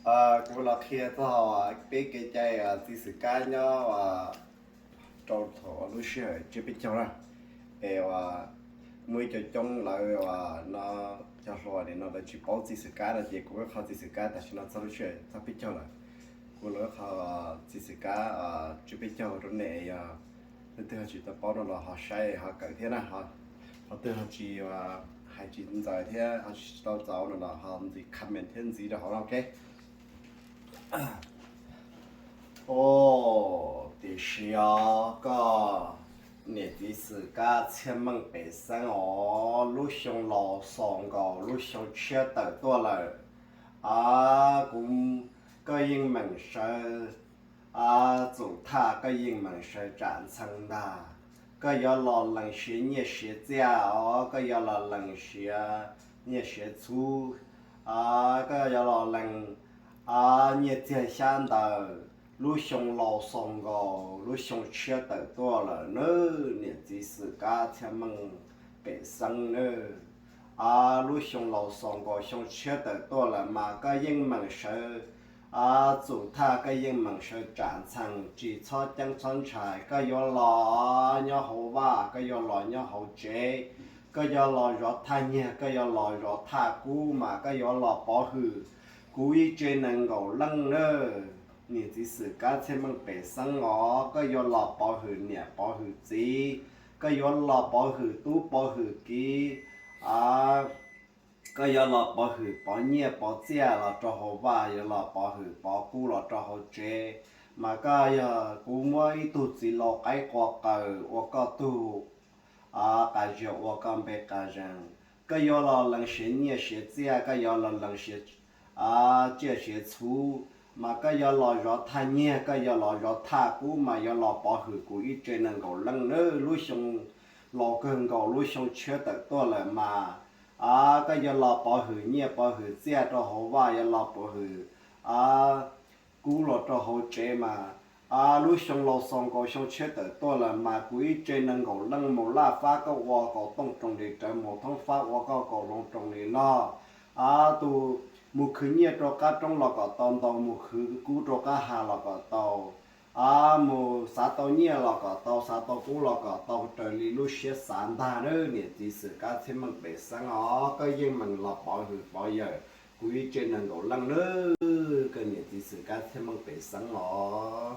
Kuv los qhia txog peb kev cai txiv xwm kab nyob rau thaum lub sij hawm tsiab peb caug na. Es muaj ib co coob lawv no, cov hluas nim no lawv tsis paub txiv xwm kab no ces kuv ib qho txiv xwm kab tam sim no txog lub sij hawm txog peb caug lawm. Kuv los ib qho txiv xwm kab tsiab peb caug rau nej, yog leej twg ho tsis tau paub no los ho saib ho kawm thiab na. Ho twg ho tsis, hais tsis ntxaws thiab ho tsis tau txaus no los ho ntxiv comment thiab ntxiv rau hauv no, ok. Os, tiam sis os koj niam txiv xwm kab Txhiaj Meej pem xeeb os, lub xyoo laus xaus nkaus lub xyoo tshiab tawm tuaj lawm. A, kuv, koj yeej meem sawv, a, txum thaj koj yeej meem sawv tsam ntxhee ntag. Koj yuav los lees siav nyiaj siav txiaj os, koj yuav los lees siav nyiaj siav txhub, a, koj yuav los lees, a, nyiaj txiag xyab ntawv. Lub xyoo laus xaus nkaus lub xyoo tshiab tawm tuaj lawm nawb niam txiv xwm kab Txhiaj Meej pem xeeb nawb. A, lub xyoo laus xaus nkaus xyoo tshiab tawm tuaj lawm mas koj yeej meem sawv, a, txum thaj koj yeej meem sawv tsam ntxhee, tsis txhob ceeb txhob ntshai. Koj yuav los nyob hauv vaj, koj yuav los nyob hauv tsev, koj yuav los zov thaj nyiag, koj yuav los zov thaj kub mas koj yuav los pov hwm kuv ib tse nees nkaum leej nawb. Niam txiv xwm kab Txhiaj Meej pem xeeb os, koj yuav los pov hwm niam pov hwm txiv, koj yuav los pov hwm tub pov hwm kiv, a, koj yuav los pov hwm pov nyiaj pov txiaj los rau hauv vaj, yuav los pov hwm pov kub los rau hauv tsev. Mas koj yog, kuv muab ib tug txiv laus qaib qua qaws ua koj tug, a, qas zog ua koj npe qas zees. Koj yuav los lees siav nyiaj siav txiaj, koj yuav los lees siav, a, tsiaj siav txhuv, mas koj yuav los zov thaj nyiag, koj yuav los zov thaj kub mas yuav los pov hwm kuv ib tse nees nkaum leej nawb. Lub xyoo laus kawg nkaus lub xyoo tshiab tawm tuaj lawm mas, a, koj yuav los pov hwm nyiaj pov hwm txiaj rau hauv vaj, yuav los pov hwm, a, kub los rau hauv tsev mas, a, lub xyoo laus xaus nkaus xyoo tshiab tawm tuaj lawm mas kuv ib tse nees nkaum leej mus laj fab koj ua kaum tooj roos li rawv, mus thoob fab ua koj kaum hloov roos li log. A, tus mus khwv nyiaj rau qab roob los kom tau ntau, mus khwv kub rau qab ha los kom tau, a, mus xav tau nyiaj los kom tau, xav tau kub los kom tau raws li lub siab xav ntag nawb niam txiv xwm kab Txhiaj Meej pem xeeb os, koj yeej meem los pov hwm pov yawm kuv ib tse nees nkaum leej nawb, koj niam txiv xwm kab Txhiaj Meej pem xeeb os.